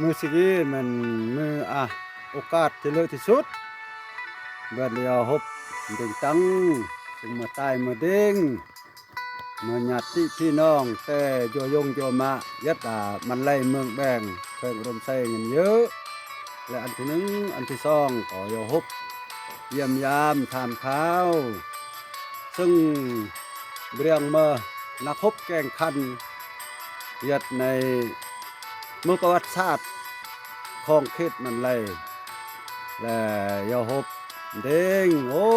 ມື້ສະກີແມ່ນມື້ ອາ ໂອກາດທີ່ເລີດທີ່ສຸດ ແບບດຽວຮົບເດັງຕັງ ຊຶ່ງມາຕາຍມາເດັງ ມາຍາດຕິພີ່ນ້ອງ ແຕ່ຢູ່ຍົງຢູ່ມາ ຍັດ ອາ ມັນໄຫຼເມືອງແບງ ແຂວງອຸດົມໄຊເງິນເຍີະ ແລະ ອັນທີໜຶ່ງ ອັນທີສອງ ກໍຢູ່ຮົບຢ້ຽມຢາມຖາມຂ່າວ ຊຶ່ງ ເລື່ອງເມີ ນັກຮົບແກ່ງຂັນ ຫຍັດໃນເມີປະຫວັດສາດຂອງເຂດມັນໄຫຼ ແລະ ຢາຮົບເດັງ ໂອ້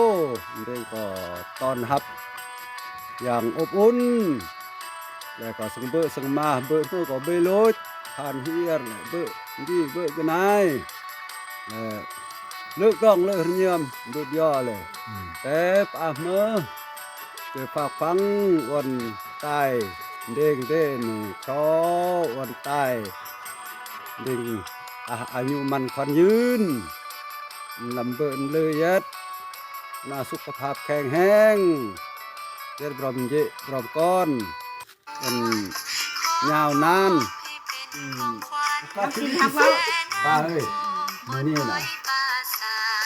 ເດັງກໍຕ້ອນຮັບຢ່າງອົບອຸ່ນ ແລະ ກໍເຊິ່ງເບີະເຊິ່ງມາ ເບີະເມືອກໍເບີະໂລດ ຜ່ານເຮຍ ແລະ ເບີະດີເບີະກະນາຍ ແລະ ເລີກດອງເລີກຮະຍຽມ ເບີດຍໍເລີຍ ອືມ ແຕ່ປາເມີ ເຈີຝາກຝັງອວນຕາຍ ເດັງເດນຊໍອວນຕາຍ ເດັງ ອາ ອາຍຸໝັ້ນຂວັນຍືນ ລຳເບີນເລີຍຍັດ ນາສຸຂະພາບແຂງແຮງ ເຈັດບຣອມເຈບຣອມກອນ ອັນຍາວນານ ອືມ ປາເອີຍ ມື້ນີ້ນະ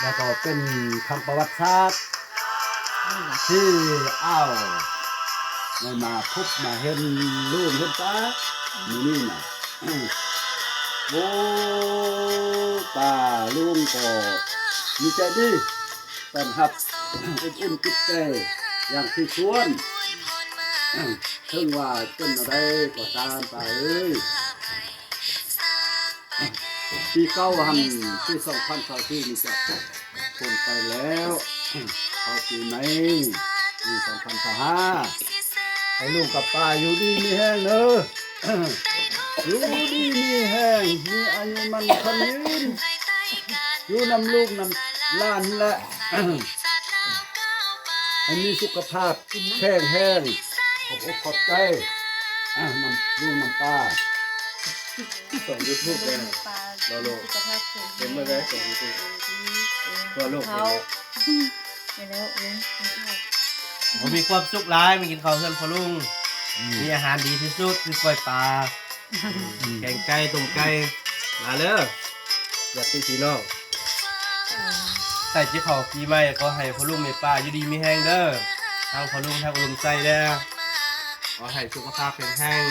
ແລ້ວກໍເປັນຄັ້ງປະຫວັດສາດ ທີ່ອ້າວ ໄດ້ມາພົບມາເຫັນລູກເຫັນປາ ມື້ນີ້ນະ ໂອ້ ປ້າລຸງກໍດີໃຈດີ ຕ້ອນຮັບອົບອຸ່ນຈິດໃຈຢ່າງທີ່ຄວນ ເຖິງວ່າເປັນແນວໃດກໍຕາມ ປ້າເອີຍ ປີເກົ່າຫັ້ນ ປີສອງພັນຊາວສີ່ນີ້ຈະພົ້ນໄປແລ້ວ ເຂົ້າປີໃໝ່ ປີສອງພັນຊາວຫ້າ ໃຫ້ລຸງກັບປ້າຢູ່ດີມີແຮງເດີ ຢູ່ດີມີແຮງ ມີອາຍຸໝັ້ນຂວັນຍືນ ຢູ່ນຳລູກນຳຫຼານແຫຼະ ໃຫ້ມີສຸຂະພາບແຂງແຮງ ຂອບອົກຂອບໃຈ ນຳລູກນຳປ້າ ສອງຢູທູບແລ້ວ ລາໂລ ເຫັນເບິ່ງໄດ້ ສອງຢູທູບ ທົ່ວໂລກ ໄປແລ້ວ ໂອ້ຍ ກິນເຂົ້າ ໂອ້ ມີຄວາມສຸກຫຼາຍ ມາກິນເຂົ້າເຮືອນພໍ່ລຸງ ອືມ ມີອາຫານດີທີ່ສຸດ ຄືກ້ອຍປາ ອືມ ແກງໄກ່ ຕົ້ມໄກ່ ມາເດີ ຍາດຕິພີ່ນ້ອງ ໃກ້ຊິເຂົ້າປີໃໝ່ ຂໍໃຫ້ພໍ່ລຸງແມ່ປ້າຢູ່ດີມີແຮງເດີ ທັງພໍ່ລຸງ ທັງອຸດົມໄຊແດ່ ຂໍໃຫ້ສຸຂະພາບແຂງແຮງ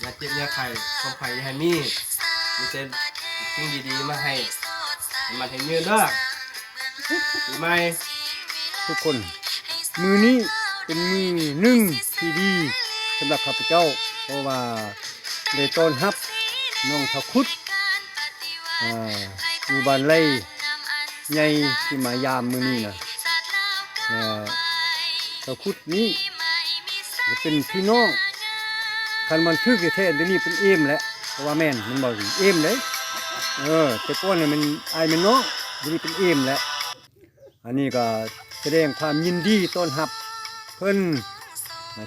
ຢ່າເຈັບຢ່າໄຂ້ ຄວາມໄຂ້ຢ່າໃຫ້ມີ ມີແຕ່ສິ່ງດີໆມາໃຫ້ ໃຫ້ໝັ້ນໃຫ້ຍືນເດີ ປີໃໝ່ ທຸກຄົນ ມື້ນີ້ເປັນມື້ໜຶ່ງທີ່ດີສຳລັບຂ້າພະເຈົ້າ ເພາະວ່າໄດ້ຕ້ອນຮັບນ້ອງທ້າວຄຸດ ອ່າ ຢູ່ບ້ານໄລ່ໃຫຍ່ທີ່ມາຢາມມື້ນີ້ນະ ແລະ ທ້າວຄຸດນີ້ເປັນພີ່ນ້ອງ ຄັນມັນຖືກແທ້ໆ ດຽວນີ້ເປັນເອມແຫຼະ ເພາະວ່າແມ່ນ ແມ່ນບໍ່ ເອມເດ້ ເອີ ແຕ່ກ່ອນນີ້ແມ່ນອ້າຍແມ່ນນ້ອງ ດຽວນີ້ເປັນເອມແຫຼະ. ອັນນີ້ກໍສະແດງຄວາມຍິນດີຕ້ອນຮັບເພິ່ນ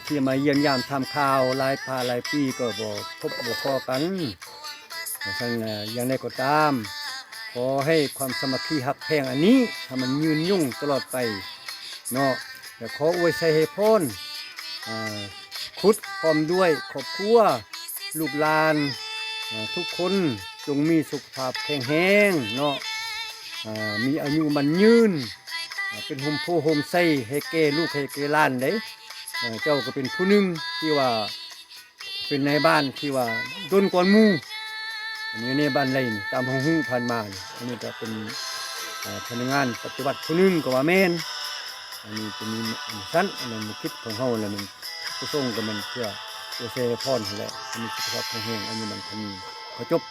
ທີ່ມາຢ້ຽມຢາມຖາມຂ່າວ ຫຼາຍປາຫຼາຍປີກໍບໍ່ພົບບໍ່ພໍ້ກັນ. ຈັ່ງຊັ້ນ ຢ່າງໃດກໍຕາມ ຂໍໃຫ້ຄວາມສາມັກຄີຮັກແພງອັນນີ້ ໃຫ້ມັນຍືນຍົງຕະຫຼອດໄປເນາະ ແລະ ຂໍອວຍໄຊໃຫ້ພອນ ອາ ຄຸດ ພ້ອມດ້ວຍຄອບຄົວ ລູກຫຼານ ອາ ທຸກຄົນ ຈົ່ງມີສຸຂະພາບແຂງແຮງເນາະ ອາ ມີອາຍຸໝັ້ນຍືນ ອາ ເປັນຮົ່ມໂພຮົ່ມໄຊໃຫ້ແກ່ລູກໃຫ້ແກ່ຫຼານເດ້. ເຈົ້າກໍເປັນຜູ້ໜຶ່ງທີ່ວ່າເປັນນາຍບ້ານທີ່ວ່າດົນກວ່າໝູ່ ອັນນີ້ໃນບ້ານໄລ່ນີ້ ຕາມເຮົາຮູ້ຜ່ານມານີ້ ອັນນີ້ກໍເປັນ ອາ ພະນັກງານປະຕິບັດຜູ້ໜຶ່ງກໍວ່າແມ່ນ. ອັນນີ້ກໍມີອັນຊັ້ນ ອັນນັ້ນແມ່ນຄິດຂອງເຮົາ ແລ້ວແມ່ນ ປະສົງກໍແມ່ນເພື່ອອວຍໄຊໃຫ້ພອນຫັ້ນແຫຼະ ໃຫ້ມີສຸຂະພາບແຂງແຮງ ອາຍຸໝັ້ນຂວັນຍືນ. ຂໍຈົບ